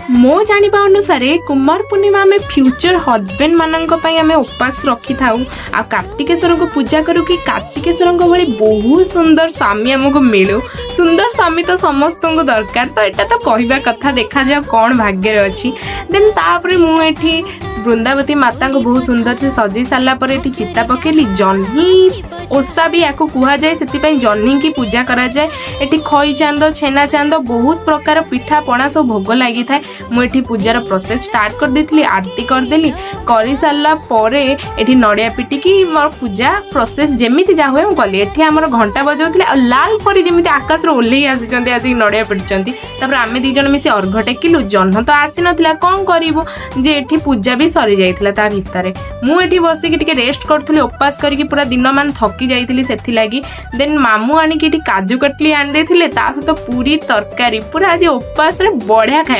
ମୋ ଜାଣିବା ଅନୁସାରେ କୁମାର ପୂର୍ଣ୍ଣିମା ଆମେ ଫ୍ୟୁଚର ହଜବେଣ୍ଡ ମାନଙ୍କ ପାଇଁ ଆମେ ଉପାସ ରଖିଥାଉ ଆଉ କାର୍ତ୍ତିକେଶ୍ୱରଙ୍କୁ ପୂଜା କରୁ କି କାର୍ତ୍ତିକେଶ୍ୱରଙ୍କ ଭଳି ବହୁତ ସୁନ୍ଦର ସ୍ୱାମୀ ଆମକୁ ମିଳୁ। ସୁନ୍ଦର ସ୍ୱାମୀ ତ ସମସ୍ତଙ୍କୁ ଦରକାର, ତ ଏଇଟା ତ କହିବା କଥା। ଦେଖାଯାଉ କ'ଣ ଭାଗ୍ୟରେ ଅଛି। ଦେନ୍ ତାପରେ ମୁଁ ଏଠି ବୃନ୍ଦାବତୀ ମାତାଙ୍କୁ ବହୁତ ସୁନ୍ଦର ସେ ସଜେଇ ସାରିଲା ପରେ ଏଠି ଚିତା ପକେଇଲି। ଜହ୍ନି ଓଷା ବି ୟାକୁ କୁହାଯାଏ, ସେଥିପାଇଁ ଜହ୍ନିକି ପୂଜା କରାଯାଏ। ଏଠି ଖଇ ଚାନ୍ଦ, ଛେନା ଚାନ୍ଦ, ବହୁତ ପ୍ରକାର ପିଠା ପଣା ସବୁ ଭୋଗ ଲାଗିଥାଏ। ମୁଁ ଏଠି ପୂଜାର ପ୍ରୋସେସ୍ ଷ୍ଟାର୍ଟ କରିଦେଇଥିଲି, ଆରତି କରିଦେଲି। କରିସାରିଲା ପରେ ଏଠି ନଡ଼ିଆ ପିଟିକି ମୋର ପୂଜା ପ୍ରୋସେସ୍ ଯେମିତି ଯାହା ହୁଏ ମୁଁ କଲି। ଏଠି ଆମର ଘଣ୍ଟା ବଜାଉଥିଲେ ଆଉ ଲାଲ ପରି ଯେମିତି ଆକାଶରୁ ଓହ୍ଲେଇ ଆସିଛନ୍ତି, ଆସିକି ନଡ଼ିଆ ପିଟୁଛନ୍ତି। ତାପରେ ଆମେ ଦି ଜଣ ମିଶି ଅର୍ଘ ଟେକିଲୁ। ଜହ୍ନ ତ ଆସିନଥିଲା, କ'ଣ କରିବୁ ଯେ? ଏଠି ପୂଜା ବି ସରିଯାଇଥିଲା। ତା ଭିତରେ ମୁଁ ଏଠି ବସିକି ଟିକେ ରେଷ୍ଟ କରୁଥିଲି। ଉପାସ କରିକି ପୁରା ଦିନମାନ ଥକି ଯାଇଥିଲି, ସେଥିଲାଗି। ଦେନ୍ ମାମୁଁ ଆଣିକି ଏଠି କାଜୁ କଟଲି ଆଣିଦେଇଥିଲେ, ତା ସହିତ ପୁରୀ ତରକାରୀ। ପୁରା ଆଜି ଉପାସରେ ବଢ଼ିଆ ଖାଇବା।